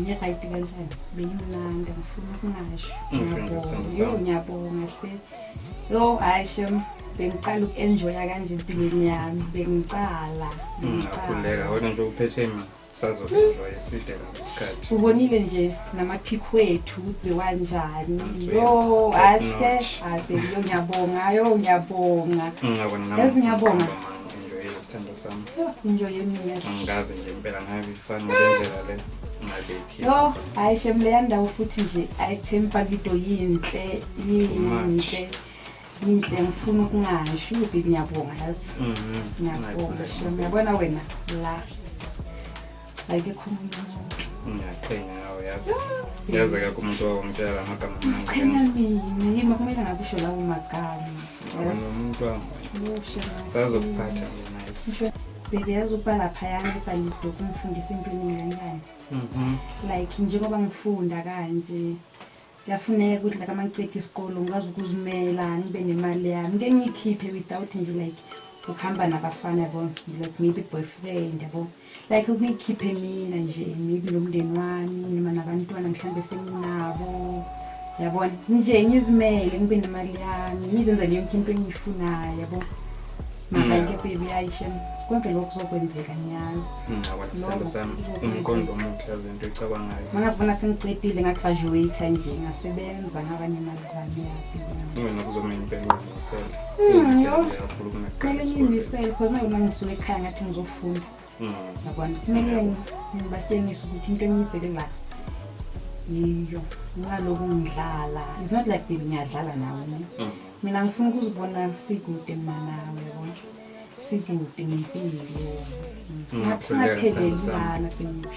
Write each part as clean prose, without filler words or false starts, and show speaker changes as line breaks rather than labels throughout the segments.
Bengi-right kanjani? Bengimnandi, angifuni ukungasho.
Ngifuna isithando
Ngiyabonga. Yo,
sami.
ngiyabonga hle. Yo, hayi shem, bengicala uku-enjoya kanje empilweni yami. Bengicala.
Ngakhuleka wena nje uphethe mina usazoenjoy eside kabi isikhathi.
Ubonile nje namaphikho wethu bewanjani.
Ngizwe.
Yo,
Top
hayi hle.
notch.
Hayi baby, yo ngiyabonga. Yo, ngiyabonga.
Ngabona nami.
Yazi ngiyabonga.
Enjoyile isithando sami.
Yo, enjoye mina.
Angikaze nje impela ngabe ifana ngale ndlela le. Ngabe ikhipha.
Yo, hayi shem, leya ndawo futhi nje ayithempalito yinhle, yinhle. Yinhle, ngifuna ukungasho, baby, ngiyabonga yazi. Ngiyabonga shem, uyabona wena la. Ayikho omunye umuntu.
Ngiyaqhenya ngawe yazi. Yazi akekho umuntu owangitshela amagama
Qhenya mina, yini kumele ngakusho lawo magama.
Wena
Yazi.
umuntu wami.
Yo, shem.
Sazokuphatha nje nice.
Ngisho baby, yazi ukuba laphayana eBallito kungifundisa into eningi kanjani. Like njengoba ngifunda kanje kuyafuneka ukuthi like uma ngiceda isikolo ngikwazi ukuzimela, ngibe nemali yami, ngike ngiyikhiphe without nje like ukuhamba nabafana, yabo, like maybe boyfriend, yabo, like ukuyikhiphe mina nje maybe nomndeni wami noma nabantwana mhlawumbe senginabo, yabona nje, ngizimele, ngibe nemali yami, ngizenzele yonke into engiyifunayo, yabo. Mara ke baby, hayi shem, konke lokho kuzokwenzeka, ngiyazi.
Ngiyabona isithando sami. Umqondo omuhle yazi into ecabangayo.
Mangazibona sengicedile, ngagraduate nje, ngasebenza, ngaba nemali zami yapi.
Wena kuzomele impela uzimisele.
Yo.
Uzimisele kakhulu kunaqala
Kumele
esikolweni.
ngiyimisele khona manje uma ngisuka ekhaya ngathi ngizofunda. Yabona, kumele ngibatshengise ukuthi into engiyizele la yiyo, ngingaloku ngidlala. It's not like baby ngiyadlala nawe ne. Mina ngifuna ukuzibona sikude mina nawe, yabona, sikude ngempilo. Singapheleli lana baby.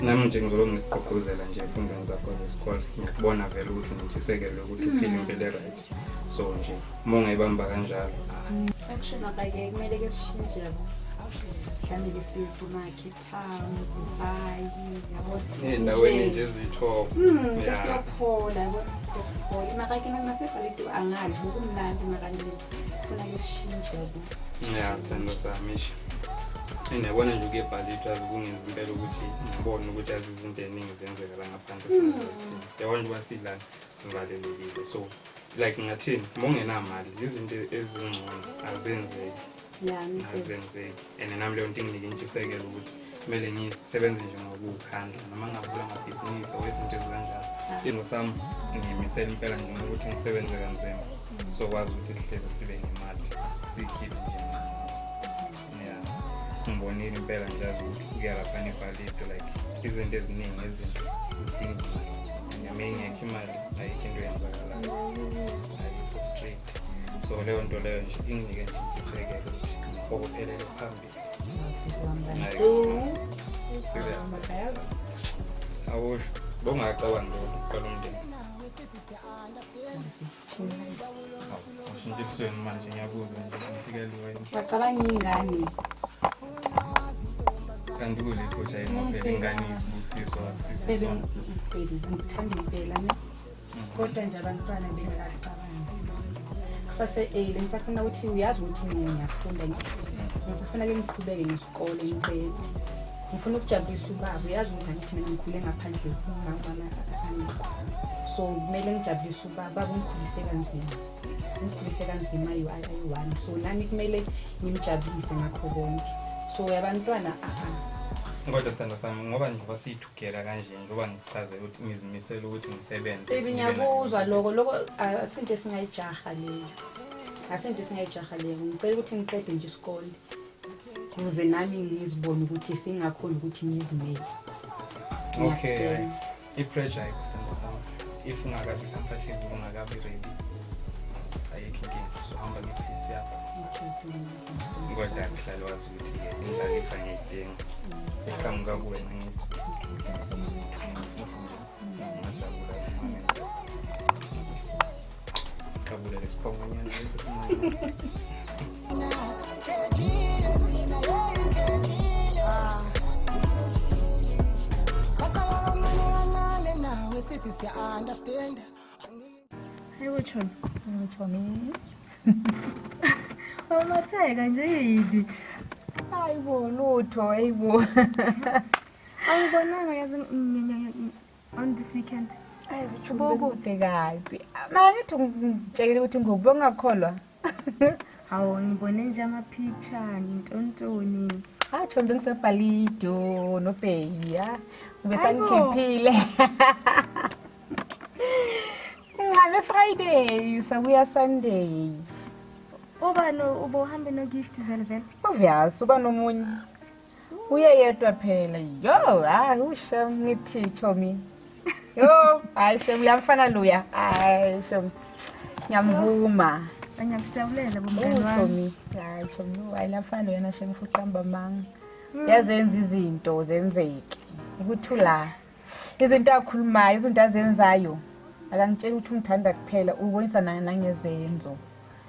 Nami nje ngizolo ngikugqugquzela nje emfundweni zakho zesikole. Ngiyakubona vele ukuthi unentshisekelo yokuthi uphile impilo e-right. So nje uma ungayibamba kanjalo,
Action ke kumele ke sishintshe, yabo, mhlawumbe ke siye kuma-Cape Town, Dubai, yabona.
Ey'ndaweni nje eziyithoba.
Ke siyophola, yabo, ke siphola. Mara ke naseBallito angali bokumnandi, mara nje funa ke sishintshe, yabo.
Ya, sithando sami isho. Ngiyabona nje ukuya eBallito azi kungenza impela ukuthi ngibone ukuthi azi izinto ey'ningi ziyenzeka la ngaphandle singazazi thina. Yabona nje uba silana sivalelekile. So like ngathini, uma ungenamali izinto ezingcono azenzeki.
Ya.
Azenzeki. And nami leyo nto inginike intshisekelo ukuthi kumele ngisebenze nje ngokukhandla noma ngavula amabhizinisi or izinto ezikanjalo. Into sami ngiyimisela impela nje ngokuthi ngisebenze kanzima. Sokwazi ukuthi sihlezi sibe nemali siyikhiphe nje. Ya, ngibonile impela nje azi ukuthi ukuya laphana eBallito like izinto eziningi ezinhle zidinga imali. And uma ingekho imali ayikho into eyenzakalayo. Ayikho straight. So leyo nto leyo nje inginike nje intshisekelo ukuthi ngipokophelele phambili. Serious. Awusho, bowungacabangi lokho ukuqala umndeni. Hawu, ushintshe ebusweni manje, ngiyabuza nje ngisikeliwe yini.
Wacabanga iy'ngane.
Kanti kule phutha yini phela, ingane isibusiso akusiso
Baby,
isona.
baby, ngikuthanda impela ne, kodwa nje abantwana bengakacabangi kusase-early. Ngisafuna ukuthi uyazi ukuthi mina ngiyafunda, ngisafuna ke ngiqhubeke ngesikole ngiqede. Ngifuna ukujabulisa ubaba, uyazi ukuthi angithi mina ngikhule ngaphandle kumama angikho, so kumele ngijabulise ubaba. Baba ungikhulise kanzima, ungikhulise kanzima ayi-one, so nami kumele ngimjabulise ngakho konke. So abantwana a-a.
Kodwa sithando sami, ngoba njengoba siyithugela kanje, njengoba ngichazela ukuthi ngizimisele ukuthi ngisebenze.
Baby, ngiyakuzwa lokho, asinto esingayijaha leyo, asinto esingayijaha leyo. Ngicela ukuthi ngiqede nje isikole ukuze nami ngizibone ukuthi singakhona ukuthi ngizimele.
Okay,
Ngiyakutshela.
hayi. I-pressure ayikho sithando sami. If ungakabi comfortable, ungakabi ready, ayikho inkinga. So hamba nge-pace yakho.
Okay, baby.
Kodwa kuhlale wazi ukuthi-ke indlalifa ngiyayidinga. Iqhamuka kuwena ngithi. Ngajabula uma ngenza. Qabula lesiphongonyana lesi esincane.
Nawe sithi siya-understand.
Hayibo chomi. Chomi. Wamatheka nje yini? Hayibo lutho, hayibo. Awubonanga yazi on this weekend.
Ubukude kabi. Mara ngithi ngitshelile ukuthi ngikubo ngakholwa.
Hawu ngibone nje ama-picture ngintontoni.
Ah, Chombi ngisebhalido noBheya. Ube
Hayibo.
sangikhiphile. Ngihambe Friday, sabuya Sunday.
Uba no uba uhambe no-gift vele vele.
Obvious uba nomunye. Uye yedwa phela. Yo, hayi ushem ngithi Chomi. Yo, hayi shem uyamfana luya. Hayi shem. Ngiyamvuma.
Ngiyakujabulela bomngani wami.
Chomi, hayi Chomi, hayi lamfana yena shem uqamba amanga. Yazenza izinto zenzeke. Ukuthi la izinto akhulumayo, izinto azenzayo. Akangitshela ukuthi ungithanda kuphela, ubonisa nangezenzo.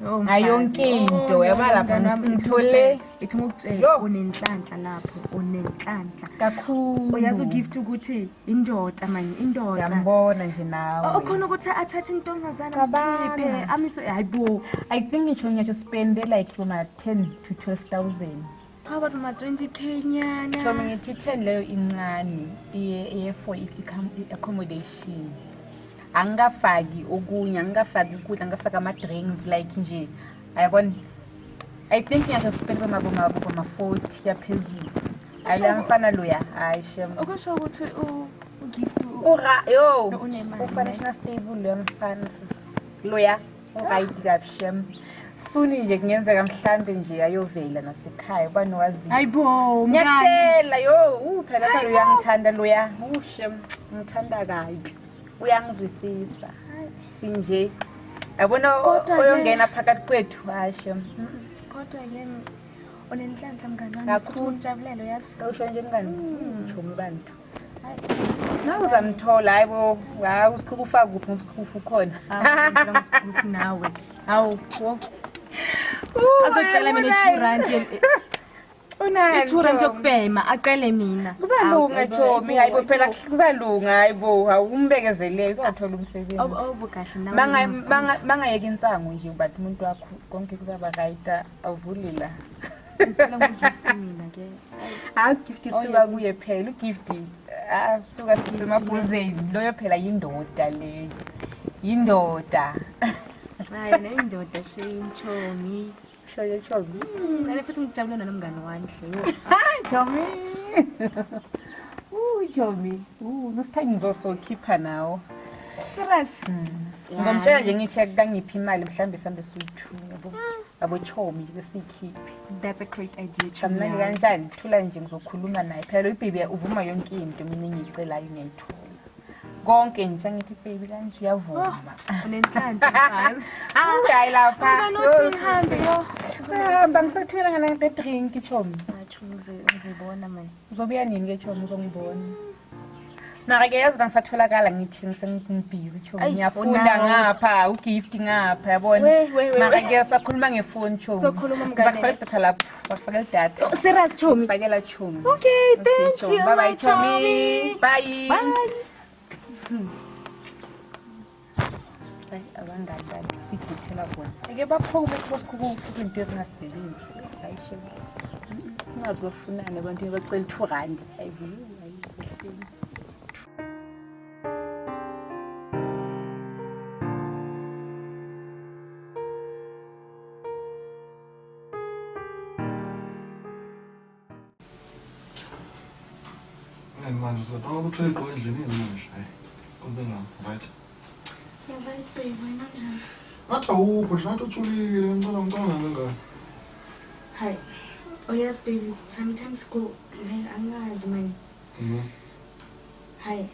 Oh,
Hayi yonke into,
Oh,
yaba lapha
mngani wami,
ngithole
ithi ngikutshele
Yo.
unenhlanhla lapho, unenhlanhla.
Kakhulu.
Uyazi ugift ukuthi indoda manje, indoda.
Ngiyambona nje nawe.
Okhona ukuthi athathe intombazana
Cabanga.
amkhiphe, amise hayibo.
I think ngisho ngisho spend like uma 10 to 12,000.
How about ma 20K nyana?
Chomi ngithi 10 leyo incane iye for i-accommodation. Angikafaki okunye, angikafaki ukudla, angikafaki ama-drinks like nje. Ayabona. I think ngiyasho spend boma 40 yaphezulu. Hayi la mfana loya, hayi shem.
Okusho ukuthi ugift
Ura yo,
unemali,
u-financial stable loya mfana sis. Loya uright kabi shem. Soon nje kungenzeka mhlambe nje ayovela nasekhaya uba nowaziyo.
Hayibo, mngani.
Ngiyakutshela yo, phela phela uyangithanda loya. Shem, ngithanda kabi. Uyangizwisisa. Sinje. Yabona oyongena phakathi kwethu, hayi shem.
Kodwa ke unenhlanhla mngani wami.
Kakhulu.
Ngijabulele uyazi.
Usho nje mngani, chomi bantu. Nawe uzamthola hayibo, hayi usikhulu ufaka kuphi ngoba usikhulu ukhona.
Hawu nawe. Hawu, wo. Azocela mina i-2 rand.
Unani?
I-2 rand yokubhema, aqele mina.
Kuzalunga Chomi, hayibo phela kuzalunga hayibo, awumbekezelele uzothola umsebenzi.
Awubo kahle nawe.
Bangayeka insangu nje ubathi umuntu wakho konke kuzaba right awuvulila.
Ngicela ngigift mina ke.
Hayi gift isuka kuye phela ugift. Ah suka emabhozeni loyo phela yindoda leyo. Yindoda.
Hayi nayindoda shame Chomi.
Shoyo Chomi.
Ngale futhi ngijabule nomngani wami hle.
Hi Chomi. Chomi. Nesithe ngizosokhipha nawo.
Serious?
Ngizomtshela nje ngithi akangiphi imali mhlambe sambe suyi-2 yabo. Yabo Chomi nje siyikhiphe.
That's a great idea Chomi.
Kamnandi kanjani? Thula nje ngizokhuluma naye. Phela ubaby uvuma yonke into mina engiyicelayo ngiyayithola. Konke nje angithi baby kanje uyavuma.
Unenhlanhla mfazi.
Hayi lapha.
Mngani uthi ngihambe yo.
Hamba ngisathela ngana nge drink Chomi.
Athi ngizoyibona manje.
Uzobuya nini ke Chomi uzongibona? Mara ke yazi bangisatholakala ngithi ngisengibhizi Chomi. Ngiyafunda ngapha, ugift ngapha yabona. Mara ke sakhuluma ngefoni Chomi.
Sokhuluma mngane.
Ngizakufaka idatha lapho. Ngizakufakela idatha.
Serious Chomi?
Fakela Chomi.
Okay, thank you.
Bye bye Chomi. Bye.
Bye.
Hayi abangani bami sikhethela bona. Ake baphume bosikhukhu izinto ezingasebenzi. Hayi shem. Ungazi bafunani abantu bacela 2 rand. Hayi hayi.
Manje uzodwa uthole igqoko endlini manje. Hayi. Konze njani? Right.
Yeah, right babe, wena njani?
Ngathi awukho nje ngathi uthulile ngicela ngani.
Hi. Oh yes baby, sometimes go like angazi man. Hi.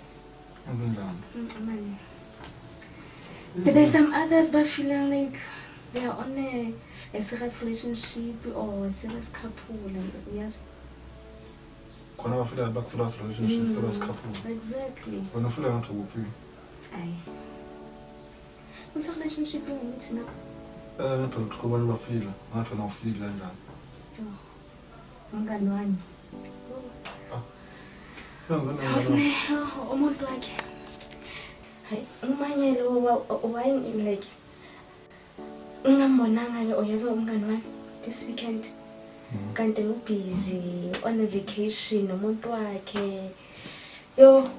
Konze njani?
Man. But there's some others but feeling like they are on a serious relationship or a serious couple like yes.
Khona bafila back serious relationship, serious couple.
Exactly.
Wena ufila ngathi ukuphi?
Hayi. Usa relationship ngithi na.
Phela ukuthi bafila, ngathi wena ufila kanjani?
Yo. Umngani wami.
Ah.
Umuntu wakhe. Hayi, umanyelo why like ngingambonanga uyezwa umngani wami this weekend. Kanti ubusy on a vacation nomuntu wakhe. Yo,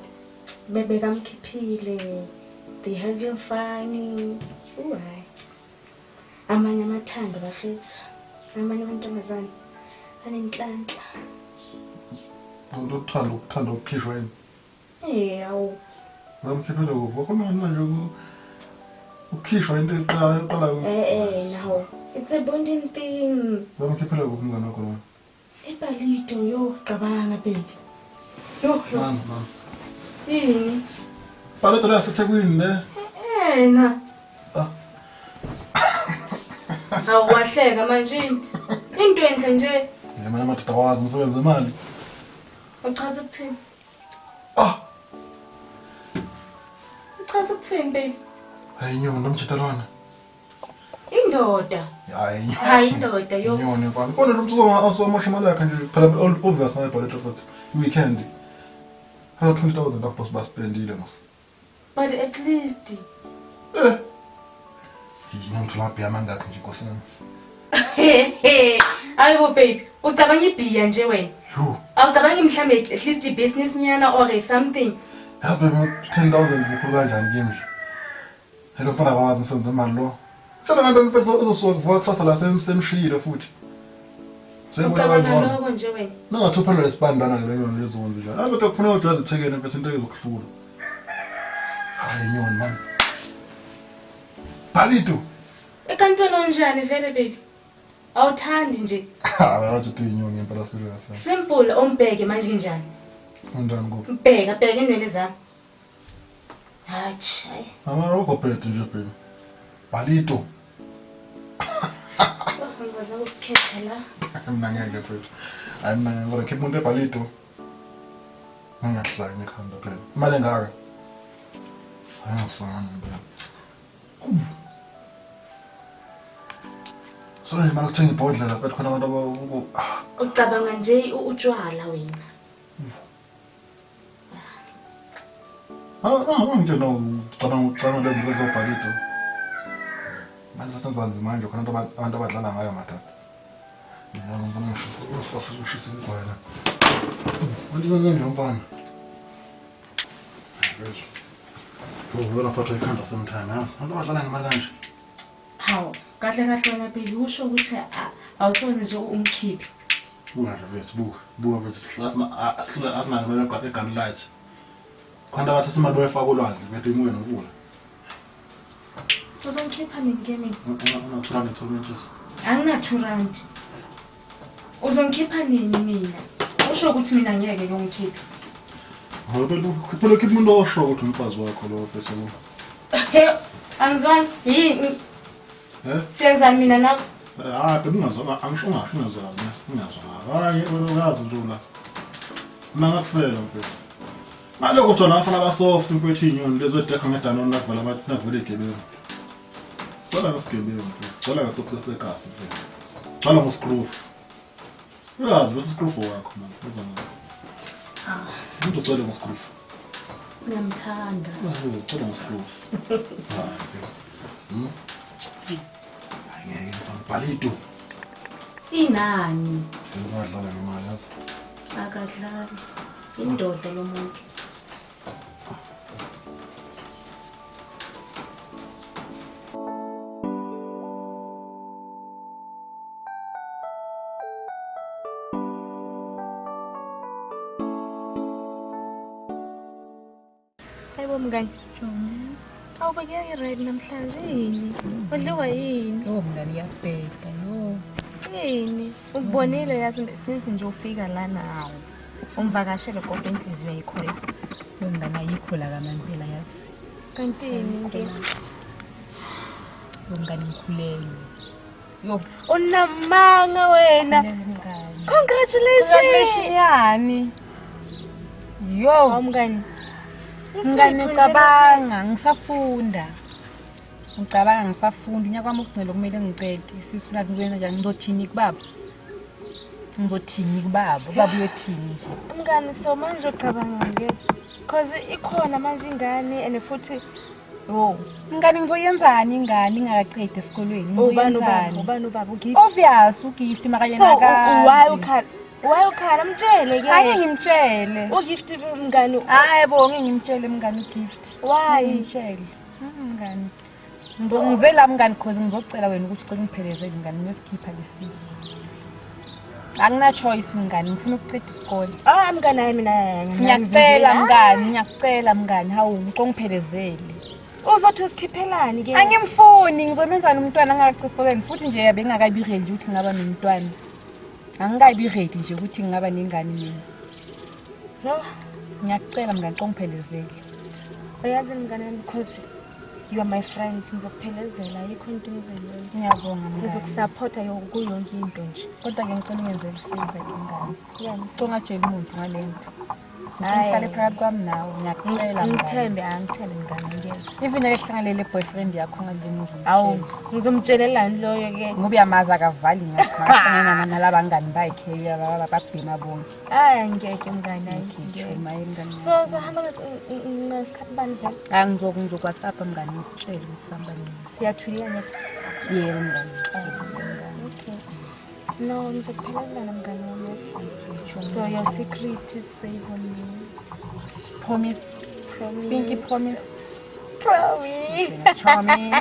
bebekamkhiphile. They having fun. Hayi. Amanye amathando bafethu. Amanye amantombazane anenhlanhla.
Umuntu othanda ukuthanda ukukhishwa yini?
Eh, awu.
Bamkhiphele kuphi? Wakhuluma manje ukukhishwa into eqala eqala.
Eh nawo. It's a bonding thing.
Bamkhiphele kuphi umngane wakho lo?
Ebhalito yo, cabanga baby. Yo, yo.
Mama, mama.
Yini?
Bhalito la yaseThekwini le.
Ena.
Ah.
Hawu wahleka manje yini? Into enhle nje.
Yamanye amadoda awazi umsebenzi wemali.
Uchaza ukuthini?
Ah,
Uchaza ukuthini baby?
hayi inyoni nomjita lona.
Indoda.
Hayi inyoni.
Hayi indoda yo.
Inyoni mfana. Khona lo msuku asomosha imali yakhe nje phela obvious naye Bhalito futhi. Weekend. Phela 20,000 lapho sibaspendile mos.
But at least
Eh. Yini ngithola bhiya mangakhi nje nkosi yami.
Hayibo baby, ucabanga ibhiya nje wena.
Yho.
Awucabangi mhlambe at least i-business nyana or something.
Yazi baby 10,000 kukhulu kanjani kimi nje. Hello mfana akawazi umsebenzi wemali lo. Tshela ngento mfethu ezosuka kuvuka kusasa la semshiyile futhi. Seyibona
Ucabanga
kangcono.
lokho nje wena.
Nangathi uphelelwe isibandana ke leyo lezonto nje. Hayi kodwa kufuneka ujwaze ithekeni mfethu into ezokuhlula. Hayi inyoni man. Bhalito.
Ekanti wena unjani vele baby? Awuthandi nje.
Hayi bathi uthi inyoni ngempela serious.
Simple ombheke manje njani?
Unjani kuphi?
Mbheka bheka inwele zami. Hayi hayi.
Mama lokho phethe nje baby. Bhalito.
Ngikwazi ukukhetha la.
Mina ngeke mfethu. Hayi mina ngeke kodwa khipha umuntu ebhalito. Ngingahlanya ekhanda phela. Imali engaka. Hayi ngisana phela. So nje imali ukuthenga ibhodlela mfethu khona abantu aba
Ucabanga nje utshwala wena.
Ah, ngitshela ucabanga ucabanga lezi zinto zobhalito. Manje sathi nzima nje khona abantu abadlala ngayo madoda. Yebo mfana ngishisa ufasa ushisa igwala. Manje kanje mfana. Uvela phatha ikhanda sometime, ha? Abantu abadlala ngemali kanje.
Hawu, kahle kahle wena baby usho ukuthi awusoze nje umkhiphe.
Buka nje mfethu, buka. Buka mfethu sihlula asinalo imali egani light. Khona abathatha imali bayifaka olwandle mfethu imuke nomfula.
Uzongikhipha nini ke mina?
Una 200 meters.
Angina 2 rand. Uzongikhipha nini mina? Usho ukuthi mina ngeke ngiyongikhipha.
Hayi phela phela khipha umuntu osho ukuthi umfazi wakho lo mfethu lo.
Angizwani yini?
Eh?
Siyenzani mina nawe?
Hayi phela ungazwa angisho ungasho ungazwa ungazwa. Hayi wena uyazi nje la. Mina ngakufela mfethu. Ngalokho kuthiwa nabafana abasoft mfethu inyoni lezo dekha ngedanoni nakuvala nakuvela igebengu. Gcwala ngesigebengu mfethu. Gcwala ngatsotsi sekhasi mfethu. Gcwala ngoskrufu. Uyazi ukuthi uskrufu wakho manje uza ngayo. Umuntu ugcwele ngoskrufu.
Ngiyamthanda.
Ugcwele ngoskrufu. Hayi mfethu. Hayi ngeke mfana bhalito.
Inani?
Ungadlala ngemali yazi.
Akadlali. Indoda lo muntu. Hayibo mngani. Awubekeka i-red namhlanje yini? Udliwa yini?
Yo mngani iyabheda yo.
Yini? Ukubonile yazi since nje ufika la nawo. Umvakashele gogo inhliziyo ayikho la.
Yo mngani ayikho la kamampela yazi.
Kanti yini inkinga?
Yo mngani ngikhulelwe. Yo
Unamanga wena.
mngani.
Congratulations.
Congratulations yani. Yo
Hawu mngani.
mngani cabanga ngisafunda. Ngicabanga ngisafunda unyaka wami wokugcina kumele ngicede isisu nathi ngikwenza njani ngizothini kubaba? Ngizothini kubaba? Ubaba uyothini nje?
Mngani so manje ucabanga ke. Cause ikhona manje ingane and futhi wo
Mngani ngizoyenzani ingane ingakaqedi esikolweni?
ubani ubani
Ngizoyenzani?
ubani ubaba ugift.
Obvious ugift maka
So
yena
why
akazi.
ukhala? Why ukhala mtshele ke.
Ake ngimtshele.
Ugift mngani.
Hayi bo ngeke ngimtshele mngani ugift.
Why?
Ngimtshele. Mngani. Ngize la mngani cause ngizocela wena ukuthi ucela ungiphelezele mngani ngiyosikhipha lesisu. Angina choice mngani ngifuna ukuqeda isikole.
Ah mngani hayi mina.
Ngiyacela mngani, ngiyacela mngani hawu ngicela ungiphelezele.
Uzothi usikhiphelani ke?
Angimfuni ngizomenzani umntwana angakaqedi esikoleni futhi nje bengingakabi ready ukuthi ngingaba nomntwana. Angikabi ready nje ukuthi ngingaba nengane mina.
No.
Ngiyacela mngani ngicela ungiphelezele.
Uyazi mngani wami because you are my friend ngizokuphelezela ayikho into engizoyenza.
Ngiyabonga mngani.
Ngizokusupporta kuyo yonke into nje.
Kodwa ke ngicela ungenzele favor ke mngani.
Yani.
Ngicela ungatsheli umuntu ngale nto.
Hhayi.
Ngihlale phakathi kwami nawe ngiyacela mngani.
Ngithembe, angithembe mngani ngeke.
Even ehlangalele boyfriend yakho ngaleni
Awu, ngizomtshelelani loyo ke?
Ngoba uyamazi akavali ngakho akahlangana nalabangani bakhe babhema bonke.
Hayi ngeke mngani hayi
Okay,
ngeke.
sure, maye mngani.
So sohamba ngesikhathi bani vele?
Ah ngizokWhatsApp mngani ngikutshele ukuthi sihamba nini.
Siyathulile ngithi.
Yebo mngani.
Okay. No, ngizokuphelezela nomngani wami yeso. So your secret is safe on me.
Promise.
Promise.
Pinky promise.
Promise.
Chomi.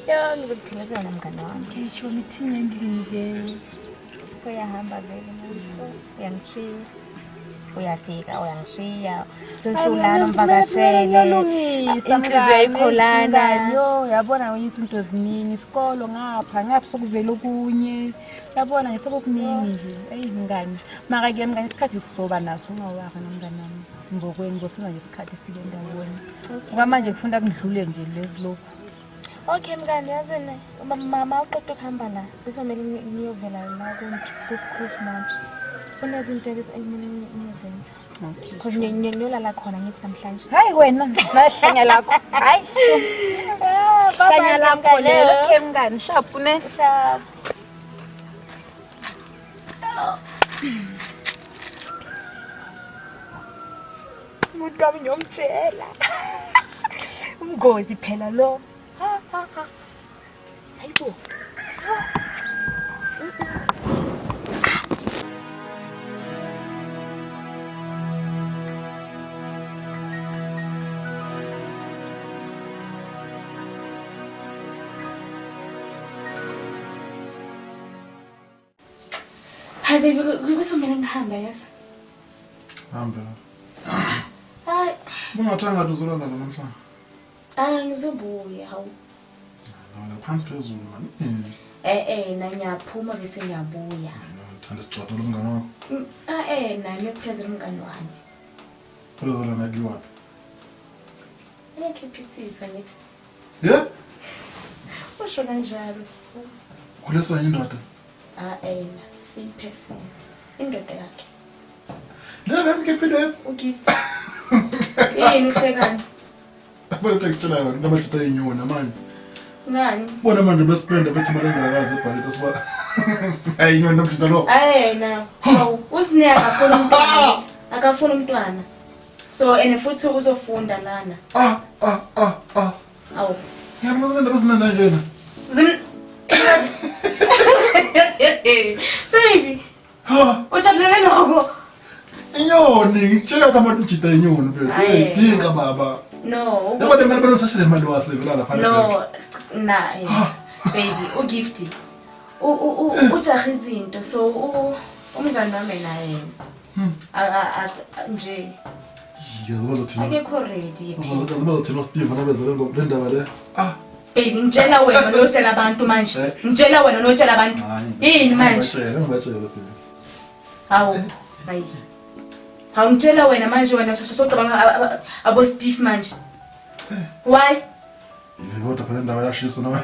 Yo, ngizokuphelezela nomngani wami.
Okay, chomi thini endlini ke.
So uyahamba vele manje. Uyangishiya. Uyafika uyangishiya. Sesulana umvakashele. Inhliziyo ayikho lana.
Yo, yabona wenye izinto ziningi isikolo ngapha ngapha sokuvela okunye. Yabona nje sokukuningi nje. Eyi mngani. Mara ke mngani isikhathi sizoba naso ungawari nomngani wami. Ngizokweni ngizosina nje isikhathi sibe ndawonye. Ngoba manje kufunda kudlule nje lezi lokhu.
Okay mngani yazini mama uqeda ukuhamba la kuzomele ngiyovela la kusikhulu mama. Kunezinto ekumele ngiyozenza.
Okay.
Because ngiyolala khona ngithi namhlanje.
Hayi wena, nahlanya lakho. Hayi sho. Hlanya lakho lelo. Okay mngani, sharp ne.
Sharp. Umuntu wami ngiyomtshela. Umgozi phela lo. Ha ha ha. Hayibo. Hayi baby, kuzomele ngihambe yazi.
Hambe.
Hayi,
Bungathanga ngathi uzolala namhlanje.
hayi ngizobuya hawu.
Lala phansi phezulu man.
Na ngiyaphuma bese ngiyabuya.
Ngithanda isicwado lomngane wakho.
Ah na ngiyophezela umngane wami.
Phezulu nakiwaphi?
Ngikhipha isisu ngithi.
Yeah?
Usho kanjalo.
Khulisa indoda.
Ah na siyiphesini. Indoda yakhe.
Le ngikhiphile.
Ugift. Yini uhlekani?
Abantu ekutshela yona nabashita inyoni manje.
Ngani?
Bona manje besipenda bethi imali engakazi ebhalile siba. Hayi inyoni nomshita lo.
Hayi na. Hawu, uSine akafuna umntwana ngithi. Akafuna umntwana. So and futhi uzofunda lana.
Ah ah ah ah.
Awu.
Ngiyabona indaba ezinanda njena.
Zim Baby,
Ha,
ujabulele lokho.
inyoni ngitshela ukuthi abantu ujita inyoni bethu.
Hayi.
Hey, dinga baba.
No.
Yabo le mali balosashele imali wasevela lapha.
No, na baby, ugift. U u ujaha izinto so umngani wami naye. A nje
Yazi bazothina.
akekho ready.
Yazi bazothina Steve nabezele ngale ndaba le. Ah,
Baby, ngitshela wena notshela abantu manje.
Eh.
Ngitshela wena notshela abantu.
hayi.
Yini manje?
Ngibatshele, ngibatshele Steve.
Hawu, hayi. Hawu ngitshela wena manje wena sosocabanga abo Steve manje. Why?
Yini kodwa phela indaba yashisa noma.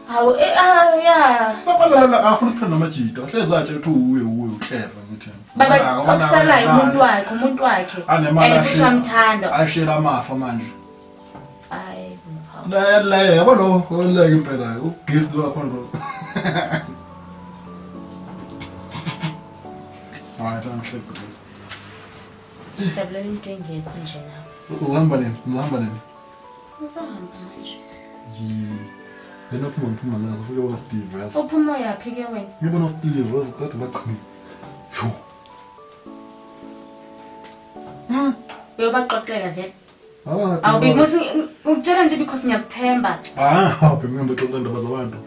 Hawu, ya.
Babalala afuna ukuphila namajita. Hlezi atshe ukuthi uye uye uhleva ngithi.
Baba okusalayo umuntu wakhe,
Anemali
And futhi wamthanda.
Ashela amafa manje.
Hayi, hawu.
La la yabo lo la impela ugift wakhona lo. Hayi ngihleke guys.
Ngijabulela into engekho nje nawe.
Uhamba nini? Uhamba nini?
Ngizohamba manje.
Yini. Yena uphuma ngiphuma nazo ufike bona Steve yazi.
Uphuma uyaphi ke wena?
Ngibona Steve yazi kade bagcina. Yo.
Uyobaxoxela vele.
Ah.
Awu because ngikutshela nje because ngiyakuthemba.
Ah, phela ngihamba xoxa indaba zabantu.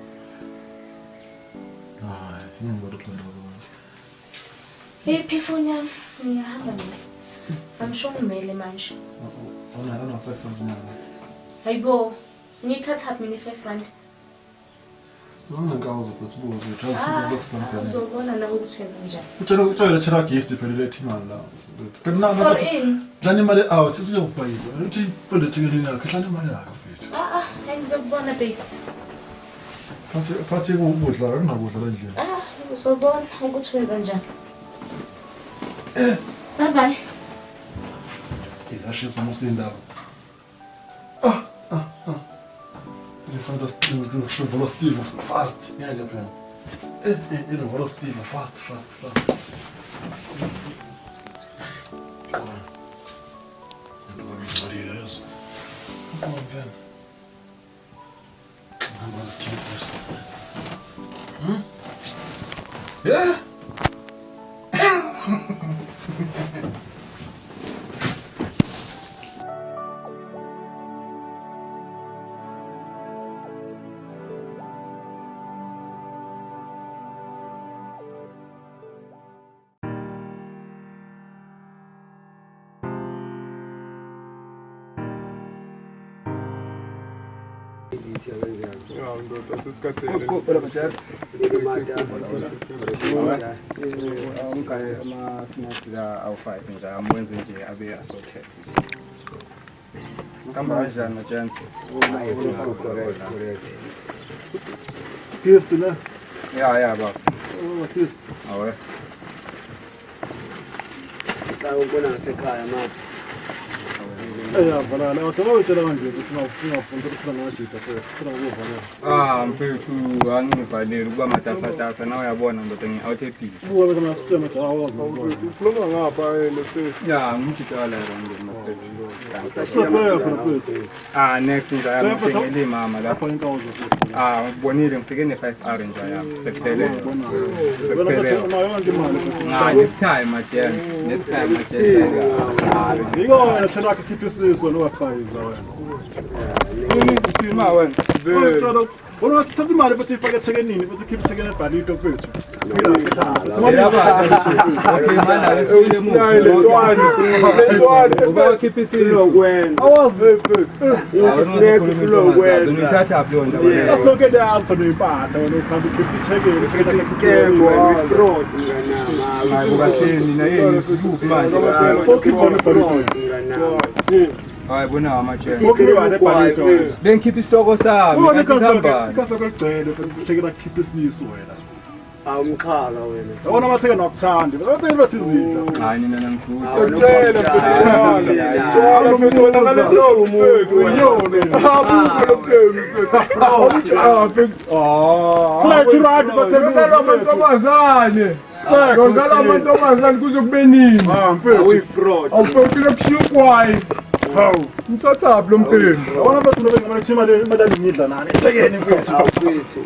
Hayi, ngihamba xoxa indaba zabantu.
Iphi ifoni yami? Ngiyahamba mina. I'm sure ngimele manje.
Ona 5 nyanga.
Hayibo, ngiyithatha mina i-5 rand.
Ungankawu futhi buza ukuthi awusiza lokusambela.
Uzobona nawe ukuthi wenza njani.
Utshela utshela gift phela lethi imali la. Phela na
For ini?
Dlala imali out sizokubhayiza. Uthi phela thikeleni yakhe dlala imali yakhe mfethu.
Ah ah, ngizokubona baby.
Phathi phathi ukudla akunakudla la endlini.
Ah, uzobona ukuthi wenza njani. Bye bye.
Izashisa musindaba. Ah ah ah. Ngifuna Steve, ngifuna Steve fast. Ngeke phela. Ngifuna Steve fast fast fast. Yeah. Gift ne?
Ja, baba.
Oh, gift.
Awe.
Ngibona ngasekhaya manje.
Eyavalala, kodwa utshela kanje ukuthi ungafunda ukufunda ngamajita phela, ufuna ukuvalela.
Ah, mfethu angivaleli ukuba matasatasa nawe uyabona ndoda ngi-out ebhizi.
Buka bese masitshela manje awazi.
Ukhuluma ngapha yena mfethu.
Ya, ngumjita wala nje mfethu.
Siyabeka phela mfethu.
Ah, next nje yami ngithengele imama lapho.
Lapho inkawu futhi.
Ah, ngibonile ngifike ne-5 R nje yami. Sekuphelele.
Wena mfethu unayo yonke imali.
Ah, next time majen. Next time majen.
Yiko wena thina akho khipha isisu wena ungaqhayiza wena.
Sima wena.
Wena uthatha imali futhi ifake ethekenini futhi ukhiphe ithekeni ebhalito mfethu.
Okay, mana esibuyele emuva. Uba wakhipha isisu.
Awazi mfethu.
Uyithatha phi leyo ndaba leyo?
Asilokhu lapho nempahla wena ukhamba ukhipha ithekeni.
Hayi bukahleni naye kuphi manje? Hayi bona amajele.
Ukhipha ebhalito.
Bengikhipha isitoko sami.
Ubona
kanti kuhambani?
ikhasoke ligcwele mfethu ithekeni akhipha isisu wena.
Awumxhaka wena.
Yabona amathekeni akuthandi. Amathekeni bathi izinto.
Hayi nina nangithusa.
Utshela mfethu. Tshela mfethu wena ngale ntombi mfethu. Abukho lo mfethu. Ah, mfethu. Ah.
Flat rand
Yonke amantombazane. Yonke amantombazane kuze kube nini?
Ah mfethu.
Awuyi-fraud.
Awufethu lokushiya ugwayi.
Hawu.
Mthathaphi lo mfethu?
Yabona mfethu nobe ngamane imali imali angidla nani. Ithekeni mfethu.
Mfethu.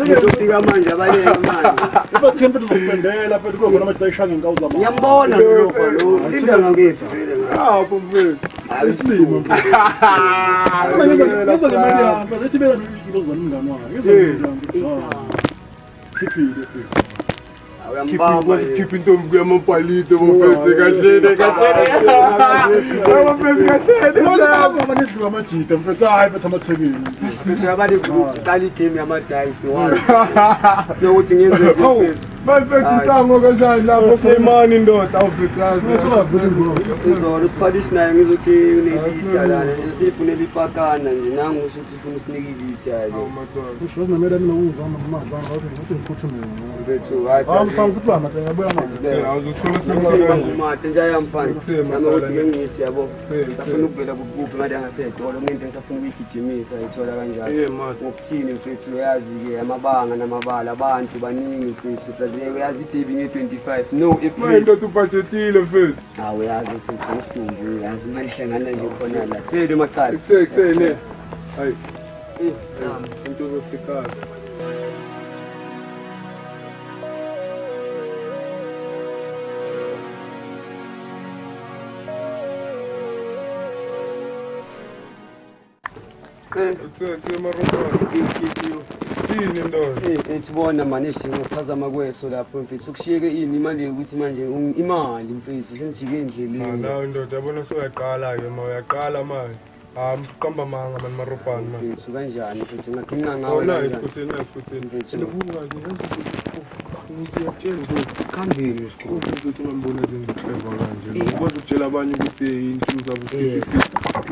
Ngizofika manje abaleke manje.
Mfethu mfethu uzokupendela mfethu kukhona amadoda ayishaya ngenkawu zamanje.
Ngiyambona lo lo. Linda ngakephi vele ngayo.
Apho mfethu.
Isilimo mfethu. Ngizwa ngemali yami mfethu. Ethi beka ngizwa umngane wakhe. Ngizwa umngane wakhe. Khiphile mfethu.
Uyambamba.
Khipha intombi kuyamabhalito mfethu kahleni kahleni. Mfethu kahleni.
Manje ngidliwa amajita mfethu. Hayi mfethu amathekeni.
Mfethu abale uqala igame yamadayisi wami. Lokuthi ngenze nje mfethu.
Mfethu isango kanjani lapho Slimani ndoda awufikazi.
Izolo uSpanish naye ngizothi unelitha lana nje sifunela ipakana nje nangu usuthi ufuna usinike ilitha ke.
Ngisho namela mina ukuzama amadlana ngathi ngithi ngiphuthume.
Mfethu hayi.
Hayi mfana futhi bama ngiyabuya manje.
Awuzothola
Ngumate nje ayamfana. Nami ukuthi ngithi yabo. Safuna ukuvela kuphi ngathi angasedolo ngento ngisafuna ukuyigijimisa ithola kanjalo. Ngokuthini mfethu uyazi ke amabanga namabala abantu baningi mfethu plus uyazi idebi nge-25 no
Manje
April.
ndoda ubhajetile mfethu.
Hawu uyazi mfethu ngisidumbu uyazi imali ihlangana nje khona la. Fethu macala.
Ekuseni. Hayi. Into uzofikayo. Yini ndoda?
Eh, ethubona manje singaphazama kweso lapho mfethu ukushiyeke ini imali ukuthi manje imali mfethu sengijike endleleni.
Nawe ndoda yabona usuyaqala-ke ma uyaqala manje. Hayi msiqamba amanga mani marobhani mani.
Mfethu kanjani mfethu ngaginqa ngawe
Nayi
kanjani?
sikhotheni, nayi sikhotheni.
Mfethu.
And buka nje, yazi ukuthi ngithi uyakutshela ukuthi
Khambeni usikhulu.
ukuthi ungambona zenza clever kanje.
Yeah.
Ukwazi ukutshela abanye ukuthi into zabo
Yes.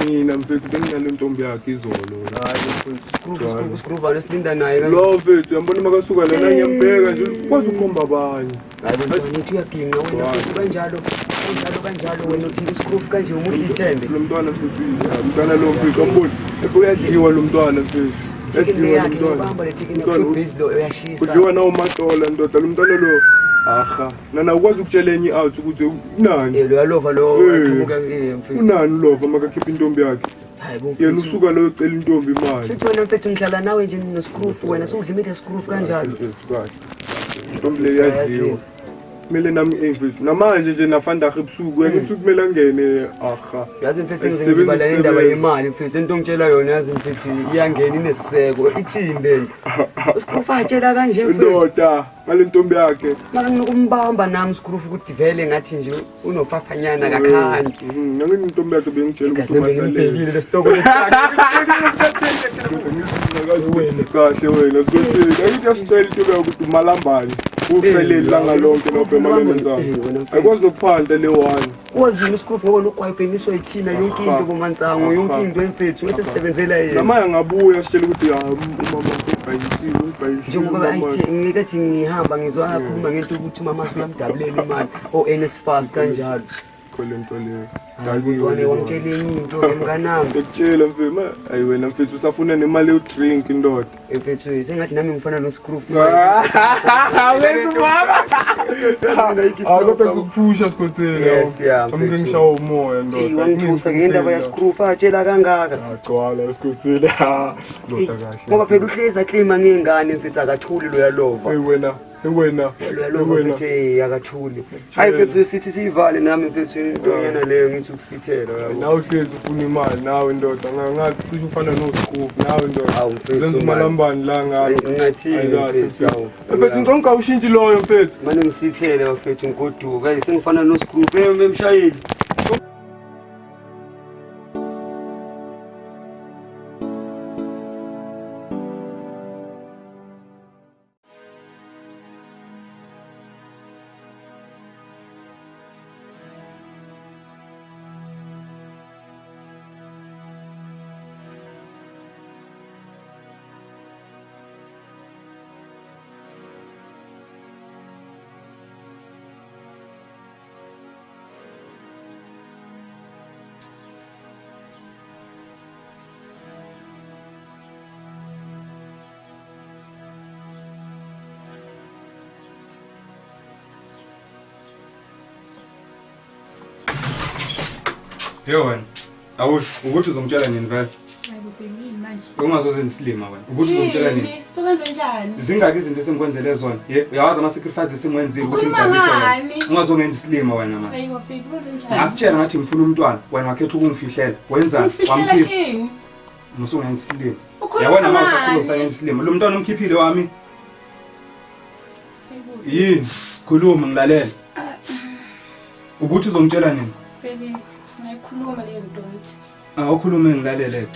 Mina mfethu benginale ntombi yakhe izolo.
Hayi mfethu, screw screw vale silinda naye kanje.
Lo mfethu uyambona makasuka lana ngiyambheka nje ukwazi ukukhomba abanye.
Hayi bantwana ngithi uyaginqa wena mfethu kanjalo kanjalo kanjalo wena uthi screw kanje umuhle ithembe.
Lo mntwana mfethu umntwana lo mfethu amboni. Uyadliwa lo mntwana mfethu.
Chicken
Uyadliwa lo
yakhe
mntwana.
ubamba le chicken
Umntwana
yakhe base lo uyashisa.
Udliwa nawo matola ndoda lo mntwana lo. Aha, nana ukwazi ukutshela enye out ukuthi unani.
Eh lo yalova lo
Eh.
aqhamuka eh mfethu.
Unani lova makakhipha intombi yakhe.
Hayi bo
Yena
mfethu.
usuka lo ucela intombi imali.
Shuthi wena mfethu ngihlala nawe nje no-screw wena sewudla imithi ya-screw kanjalo.
Mfethu, kahle. Intombi le iyadliwa. Kumele nami eh mfethu namanje nje nafandaha ebusuku ngithi kumele angene aha.
Yazi mfethu
Ayisebenzi
ngibala indaba
ukusebenza.
yemali mfethu into ongitshela yona yazi mfethu iyangena inesiseko ithini lento. Uscrew atshela kanje mfethu.
Ndoda ngale ntombi yakhe.
Mara nginokumbamba nami screw ukuthi vele ngathi nje unofafanyana kakhani.
Nami intombi yakhe bengitshela ukuthi
Kahle bengimbhekile lesitoko lesakhe.
Kahle wena sikhotheni. Angithi yasitshela intombi yakhe ukuthi umalambane. Ufelele langa lonke nobhema
Eh, wena mfethu.
Ayikwazi nokuphanda le one.
Wazini uscrew ngoba nogwayibheniswa yithina yonke into bomansango yonke into emfethu bese sisebenzela yena.
Namanje angabuya sitshela ukuthi ha umama ubhayisile ubhayisile.
Njengoba ayithi ngikathi ngihamba ngizwa akhuluma ngento ukuthi umama usuyamdabulela imali o NSFAS kanjalo.
Khole nto leyo.
Hayi mntwana wangitshela enye into ke mnganami.
Ngikutshela mfethu, ayi wena mfethu usafuna nemali yodrink ndoda.
Mfethu sengathi nami ngifana no-screw.
Hayi kodwa ngizokuphusha sikhotheni.
Yes, yeah,
Amke
mfethu.
ngishawa umoya ndoda.
Eyi wangithusa ngendaba ya-screw atshela kangaka.
Agcwala sikhotheni. Ndoda kahle.
Ngoba phela uhlezi aclaima ngey'ngane mfethu akathuli lo yalova.
Hey wena, hey wena.
Lo
Hey
yalova
wena.
mfethu eh, akathuli. Hayi mfethu sithi siyivale nami mfethu intonyana leyo ngithi ukusithela yabo.
Nawe uhlezi ufuna imali nawe ndoda. Ngathi cishe ufana no-Scoof nawe ndoda.
Hawu mfethu,
Zenza umalambani la ngalo.
Ngingathini
Ayi kahle,
mfethu, hawu.
Mfethu ngicela ungawushintshi loyo mfethu.
Mane ngisithele bafethu ngigoduka hey sengifana no-screw eh emshayeli.
Yo wena, awusho ukuthi uzongitshela nini vele?
Hayibo baby yini manje?
Ungazozenza isilima wena. Ukuthi uzongitshela nini?
Yini? Sokwenze njani?
Zingaki izinto esengikwenzele zona? Ye, uyawazi ama-sacrifices esengiwenzile ukuthi
Ukhuluma
ngijabulise wena.
ngani?
Ungazongenza isilima wena manje.
Hayibo baby kwenze njani?
Ngakutshela ngathi ngifuna umntwana, wena wakhetha ukungifihlela. Wenzani?
Ungifihlela
Wamkhipha.
ini?
Musungenza isilima.
Ukhuluma
Yabona manje usaqhubeka
ngani?
usangenza isilima. Lo mntwana umkhiphile wami.
Hayibo
Yini? Khuluma ngilalela. Ukuthi uzongitshela nini?
baby singayikhuluma leyo nto ngithi.
Awukhulume ngilalele.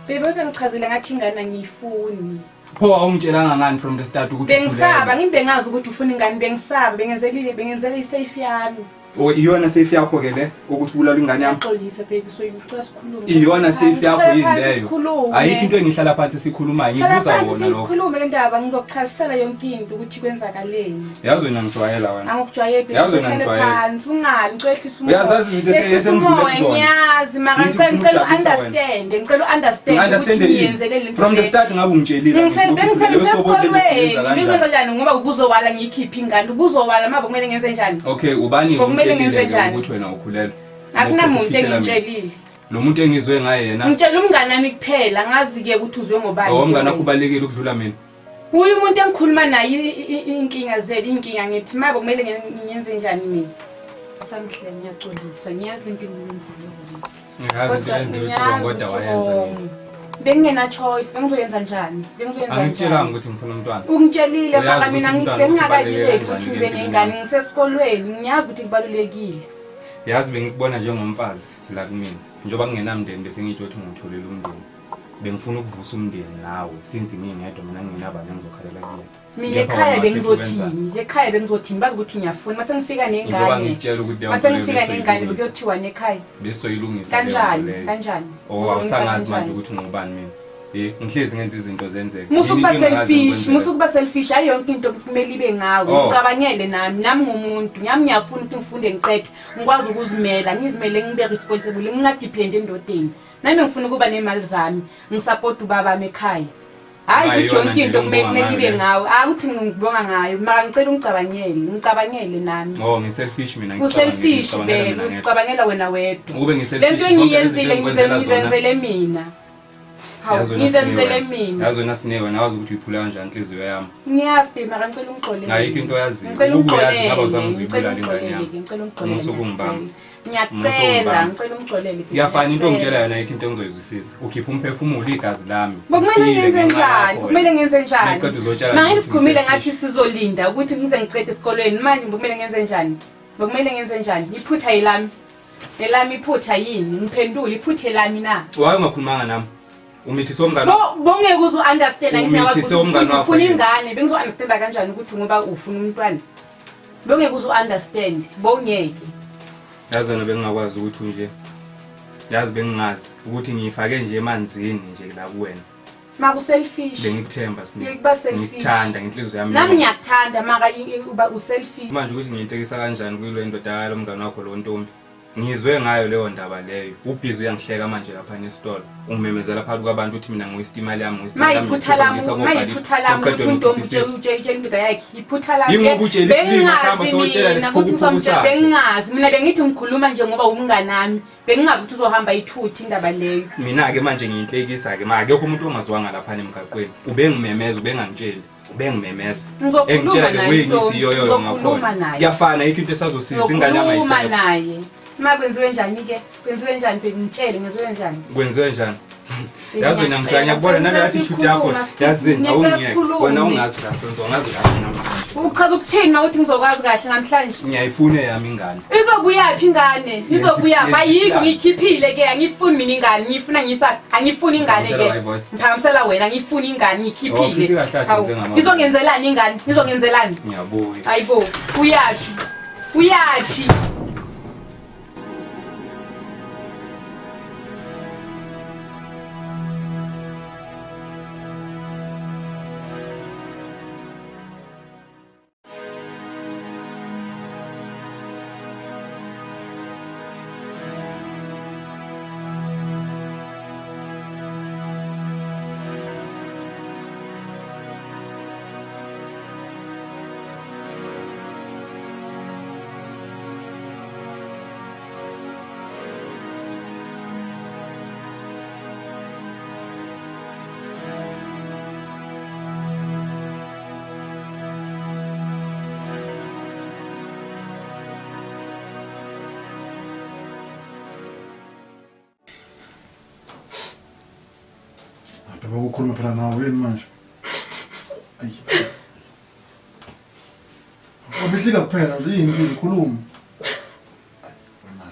Baby uthi ngichazile ngathi ingane angiyifuni.
Pho awungitshelanga ngani from the start ukuthi
Bengisaba ngibengazi ukuthi ufuna ingane bengisaba bengenzela bengenzela i-safe yami.
O iyona safe yakho ke le ukuthi ubulala ingane yami.
Ngiyaxolisa baby so ngicela sikhulume.
Iyona safe yakho
Ngicela
yini
phansi
leyo?
sikhulume.
Ayikho into engihlala phansi sikhulumayo,
Hlala
ngibuza
phansi
wona lokho.
sikhulume le ndaba ngizokuchazisela yonke into ukuthi kwenzakaleni.
Yazi wena ngijwayela wena.
Angikujwayeli baby.
Yazi wena
Uhlale
ngijwayele.
phansi ungali ngicela ehlisa umoya.
Uyazazi izinto
Ehlisa
esengidlule
umoya,
kuzona.
Ngiyazi mara
Ngithi
ngicela
ngifuna
ngicela
ukujabulisa wena.
u-understand ngicela u-understand ukuthi
Ngi-understand ini?
ngiyenzele le nto
From the
le.
start ngabe ungitshelile ukuthi
Bengisesikolweni
kanjani.
bengizenza njani ngoba ubuzowala ngiyikhiphe ingane ubuzowala manje kumele ngenze njani
Okay, ubani
Ngokumele
ungitshelile
ngenze
ke
njani?
ukuthi wena ukhulelwe?
Akunamuntu
Ufihlela mina.
engimtshelile.
Lo muntu engizwe ngaye yena.
Ngitshela umngane wami kuphela, ngazi-ke ukuthi uzwe ngobani.
Oh, umngane wakho ubalekile ukudlula mina.
Uye umuntu engikhuluma naye iy'nkinga zeli, iy'nkinga ngithi mabo kumele ngenze njani mina. Samhle ngiyaxolisa, ngiyazi into engiyenzile wena.
Ngiyazi into enziwe ukuthi kodwa wayenza ngithi.
Bengingena choice, bengizoyenza njani? Bengizoyenza njani?
Angitshelanga ukuthi ngifuna umntwana.
Ungitshelile
Uyazi
maka mina
ukuthi umntwana
bengingakayileki
ukuthi
ukuthi
ubaluleke
ngibe
kanjani
nengane ngisesikolweni, ngiyazi ukuthi kubalulekile.
Yazi bengikubona njengomfazi la kumina. Njengoba kungenamndeni bese ngitsho ukuthi ngitholele umndeni. Bengifuna ukuvusa umndeni nawe since ngingedwa mina ngingenabani engizokhalela kuyena.
Mina
Kepha
ekhaya
wena
bengizothini? Ekhaya bengizothini? Bazi ukuthi ngiyafuna. Mase ngifika
Njengoba
nengane.
ngikutshela ukuthi leyo
Mase
nto leyo
ngifika nengane
besoyilungisa.
kuyothiwani ekhaya?
Besoyilungisa leyo nto
Kanjani?
leyo.
Kanjani?
Oh,
Uzolungisa
awusangazi manje
kanjani?
ukuthi ungubani mina. Eh, ngihlezi ngenza izinto zenzeke.
Musa
Yini
ukuba
into engakaze
selfish,
ngikwenzele?
musa ukuba selfish, hayi yonke into kumele ibe ngawe.
Oh.
Ngicabangele nami, nami ngumuntu, nami ngiyafuna ukuthi ngifunde ngiqede, ngikwazi ukuzimela, ngizimele ngibe responsible, ngingadepend endodeni. Nami ngifuna ukuba nemali zami, ngisupport ubaba ekhaya. Hayi
Hayi,
ukuthi
yona
yonke
nje
into kumele
engibonga
kumele
ngayo
ibe
leyo.
ngawe. Hayi ukuthi ngibonga ngayo, mara ngicela ungicabangele, ngicabangele nami.
Oh, ngiselfish mina
Uselfish
ngicabangela
vele,
mina ngedwa.
usicabangela wena wedwa.
Ukube ngiselfish
Lento
zonke lezi zinto
engiyenzile
engikwenzela zona.
ngizenzele mina. Hawu,
Yazi wena
ngizenzele
Sine
mina.
Yazi wena Sine wena wazi ukuthi uyiphula kanjani inhliziyo yami.
Ngiyazi babe, mara ngicela ungixolele.
Ayikho into oyaziyo.
Ngicela
Ukuba uyazi
ungixolele,
ngabe awuzange
ngicela
uzuyibulale ingane yami.
ungixolele, ngicela ungixolele.
Musa ukungibamba.
Ngiyacela,
Musa
ngicela ungixolele. babe,
Kuyafana into
ngiyacela.
ongitshela yona ayikho into engizoyizwisisa. Ukhipha umphefumulo igazi lami.
Bokumele
Ufile
ngenze
ngenxa
njani?
yakho
Kumele
wena.
ngenze njani?
Ngiqeda uzotshela
Manje
ukuthi
sikhulumile
ngiselfish.
ngathi sizolinda ukuthi ngize ngiqede esikolweni. Manje kumele ngenze njani? Bokumele ngenze njani? Iphutha yilami. Elami iphutha yini? Ngiphendule iphutha elami na?
Why ungakhulumanga nami? Umithise umngane
Bo bongeke uze understand
Umithise umngane wakho
ufuna
yini?
ingane bengizo understand kanjani ukuthi ngoba ufuna umntwana. Bongeke uze understand, bongeke.
Yazi wena bengingakwazi ukuthi unje. Yazi bengingazi ukuthi ngiyifake nje emanzini nje la kuwena.
Maku selfish.
Bengikuthemba Sine.
Ngikuba selfish.
Ngikuthanda ngenhliziyo yami.
Nami
yonke.
ngiyakuthanda maka uba uselfish.
Manje ukuthi ngiyintekisa kanjani kuyilo indoda yalo mngane wakho lo ntombi. Ngizwe ngayo leyo ndaba leyo. Ubhizi uyangihleka manje lapha nesitolo. Ungimemezela phakathi kwabantu uthi mina ngiwista imali yami ngiwista
Ma iphutha lami, ma iphutha lami ukuthi untombi utshela indoda yakhe. Iphutha lami.
Yingoba utshela isilima, hamba sowutshela
Bengingazi mina ukuthi
lesiphukuphuku
uzomtshela
sakhe.
bengingazi. Mina bengithi ngikhuluma nje ngoba umngane wami. Bengingazi ukuthi uzohamba ithuthi indaba leyo.
Mina-ke manje ngiyinhlekisa-ke ma akekho umuntu ongaziwanga laphana emgaqweni. Ubengimemeza ubengangitsheli. Ubengimemeza.
Ngizokhuluma
Engitshela le
naye
way
ntombi,
ngisiyoyoyo
ngizokhuluma
ngakhona.
naye.
Kuyafana ayikho into esazosiza ingane yami
Ngizokhuluma
ayisekho.
naye. Ma kwenziwe njani ke? Kwenziwe njani babe ngitshele ngenziwe njani?
Kwenziwe njani? Yazi wena ngijanya ngiyakubona nale attitude yakho. Yazi
Ngiyacela
awungiyeke.
sikhulume.
Wena ungazi kahle ungazi kahle namhlanje.
Uchaza ukuthini uma uthi ngizokwazi kahle namhlanje?
Ngiyayifuna eyami ingane.
Izobuyaphi ingane? Izobuyaphi?
Yenza-
Ayikho ngiyikhiphile ke angifuni mina ingane, ngifuna ngiyisa angifuni ingane
Ngiphakamisela
ke.
my voice.
Ngiphakamisela wena ngifuna ingane
Oh,
ngiyikhiphile.
futhi kahle kahle
Hawu,
njengamanje.
Izongenzelani ingane? Izongenzelani?
Ngiyabuya.
Hayibo, uyaphi? Uyaphi?
Bebe ukukhuluma phela nawe yini manje? Ayi. Obihlika kuphela nje yini yini khuluma. Wena.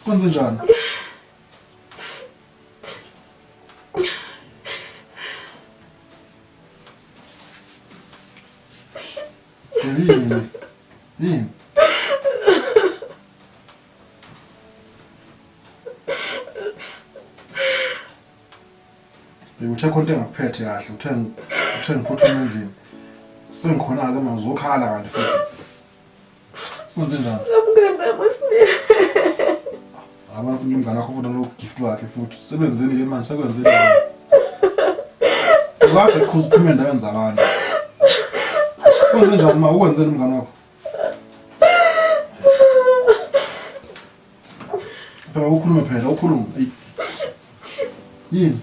Kwenze njani? Yini? Yini? Uthe khona into engakuphethe kahle, uthe uthe ngiphuthume endlini. Sengikhona-ke manje uzokhala kanti futhi. Kwenze njani?
Umngane wami uSne.
Abantu futhi umngane wakho futhi lo gift wakhe futhi. Sebenzeni ke manje sekwenzeni. Ukade khuza uphume endaweni zabantu. Kwenze njani ma ukwenzeni umngane wakho? Phela ukhulume phela, ukhulume. Eyi. Yini?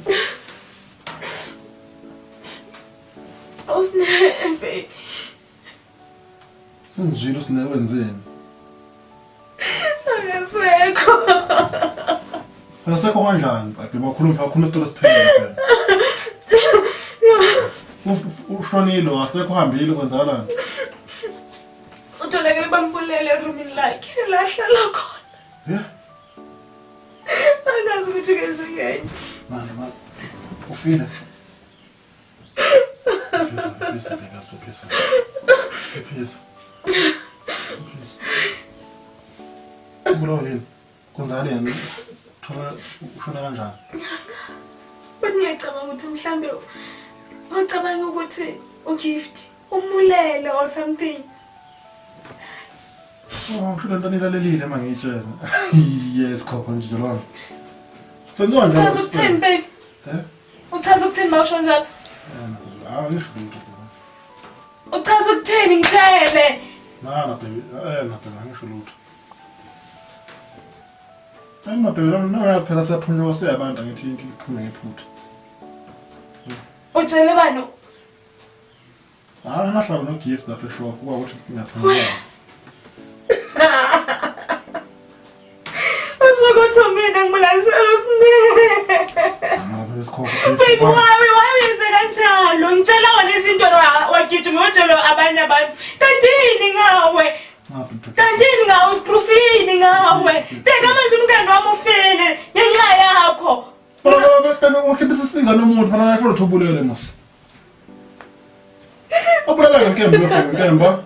Usne baby.
Sengizwile usine wenzeni?
Akasekho.
Akasekho kanjani? Baby bakhuluma bakhuluma isitori esiphelele phela. Ushonile wasekho uhambile kwenzakalani?
Utholakele bambulele erumini lakhe la ahlala khona.
Yeah.
Angazi ukuthi kwenzekeni.
Manje manje ufile. Please, please, please, please. Please. Ubulawa yini? Kwenzakale yini? Thola ushona kanjani?
Angazi. But ngiyacabanga ukuthi mhlambe wacabanga ukuthi uGift umulele or something.
Oh, ngisho lento nilalelile uma ngiyitshela. Yes, khokho nje lona. Senziwa njalo.
Uchaza ukuthini baby?
Eh?
Uchaza ukuthini mawusho njalo?
Ah, ngisho lutho.
Uchaza ukuthini ngitshele?
Na, baby, na baby, angisho lutho. Hayi mababy, lona uyazi phela siyaphunyuka siyabantu angithi into iphume ngephutha.
Utshele bani?
Hayi ngahlala no gift lapha eshop kuba ukuthi ngiyaphunyuka.
Usho ukuthi mina ngibulalisela uSne. Baby why wenze kanjalo? Ngitshela wona izinto wagijima utshela abanye abantu. Kanti yini ngawe? Kanti yini ngawe usiprofini ngawe? Bheka manje umngani wami ufile ngenxa yakho.
Baba ukhipha isingane umuntu phana yakho uthubulele mos. Ubulala ngenkemba uyofika ngenkemba.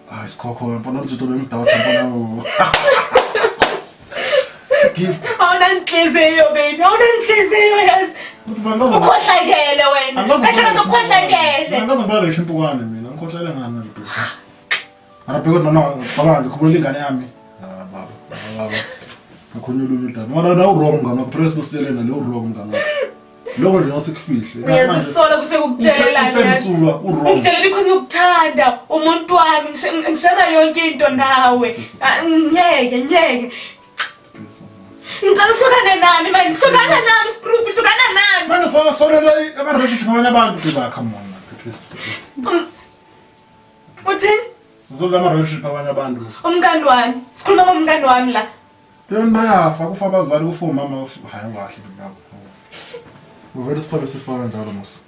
Hayi sikhokho mbona umjito bemdawutha mbona. Gift.
Awunanhliziyo baby, awunanhliziyo yazi. Ukhohlakele wena. Kahle kahle ukhohlakele.
Angaze ngibulale ngisho impukane mina, ngikhohlele ngani manje bheka. Mara bheka noma baba ngikhumbula ingane yami. Ah baba, baba. Ngikhulunywa olunye udaba. Mara la u-wrong mngani wakho, phela sibusele na lo wrong mngani wakho. Lokho nje ngase kufihle.
Uyazisola ukuthi bekukutshelelani yazi.
Ufemsulwa u-wrong.
Ungitshele because ngikuthanda umuntu wami ngishara yonke into nawe. Ngiyeke, ngiyeke. Ngicela uhlukane nami manje, hlukana nami Scrooge, hlukana nami.
Manje solela ama-relationship abanye abantu beba come on man. Please, please.
Uthini?
Sizolela ama-relationship abanye abantu.
Umngani wami. Sikhuluma ngomngani wami la.
Then bayafa kufa abazali kufa umama hayi kahle baba. Uvele sifake sifaka njalo mos.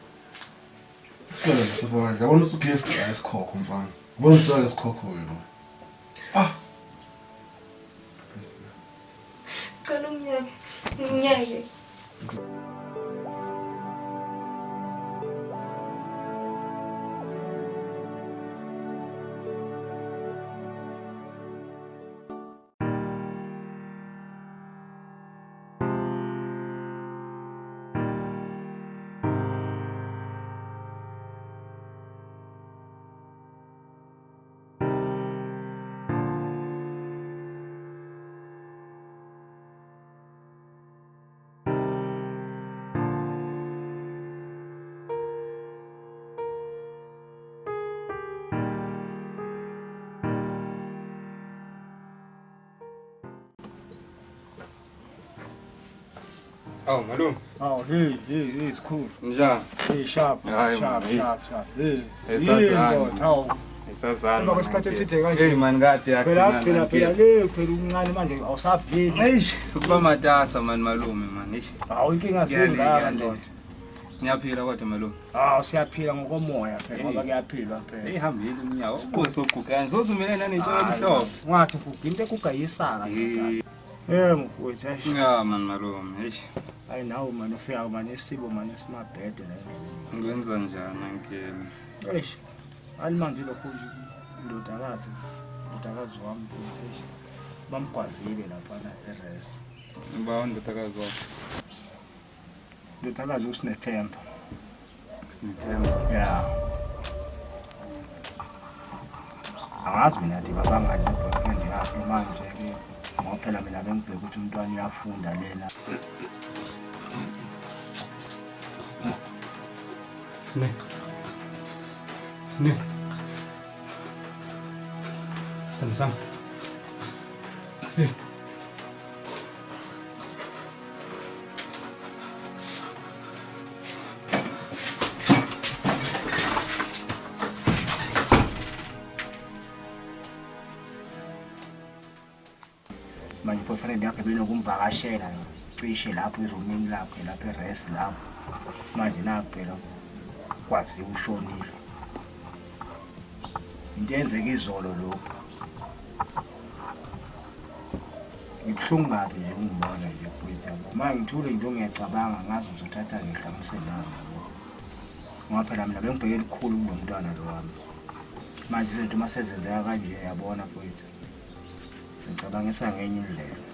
Sifake sifaka njalo. Yabona ukuthi gift hayi sikhokho mfana. Yabona ukuthi sikhokho wena. Ah.
Cela ungiyeke. Ngiyeke.
Awu malume.
Awu hey hey hey sikhulu.
Njani?
Hey sharp
Hayi,
sharp
man, hey.
sharp sharp. Hey.
Esazana.
Yini ndoda hawu.
Esazana.
Emva kwesikhathi eside kanje.
Hey man kade
Phela agcina phela le phela umncane manje awusaveli.
Eish, ukuba matasa man malume man. Eish.
Hawu inkinga
Ngiyale,
zingaka
ngiyale.
ndoda.
Ngiyaphila kodwa malume.
Hawu siyaphila ngokomoya phela ngoba kuyaphilwa phela.
Hey hambile umnyaka. Uqoso sogugana. Sozumele nanentshela emhlophe.
Ungathi ngiguga into ekugayisaka ndoda. Eh mfowethu eish.
Ya man malume. Eish.
Hayi nawe man ufika man isibo man esimabhede la.
Ngikwenza njani ankele?
Eish. Alimanje lokho nje indodakazi indodakazi wami mfowethu eish. Bamgwazile laphana eRes.
Uba undodakazi wakho.
Indodakazi uSinethemba.
Sinethemba.
Yeah. Angazi mina ukuthi babangani ne-boyfriend yakhe manje-ke ngoba phela mina bengibheka ukuthi umntwana uyafunda lena.
Sine. Sine. Sithando sami. Sine.
Benokumvakashela cishe lapho erumini lakhe lapho e-rest lapho. Manje nakhu phela kwaziwa ushonile. Into eyenzeka izolo lokhu. Ngibuhlungu kabi nje ungibona nje mfowethu yabo. Uma ngithule nje ngiyacabanga ngazi ngizothatha ngihlanganise nami yabo. Ngoba phela mina bengibheke elikhulu kulo mntwana lo wami. Manje izinto uma sezenzeka kanje yabona mfowethu. Ngicabangisa ngenye indlela.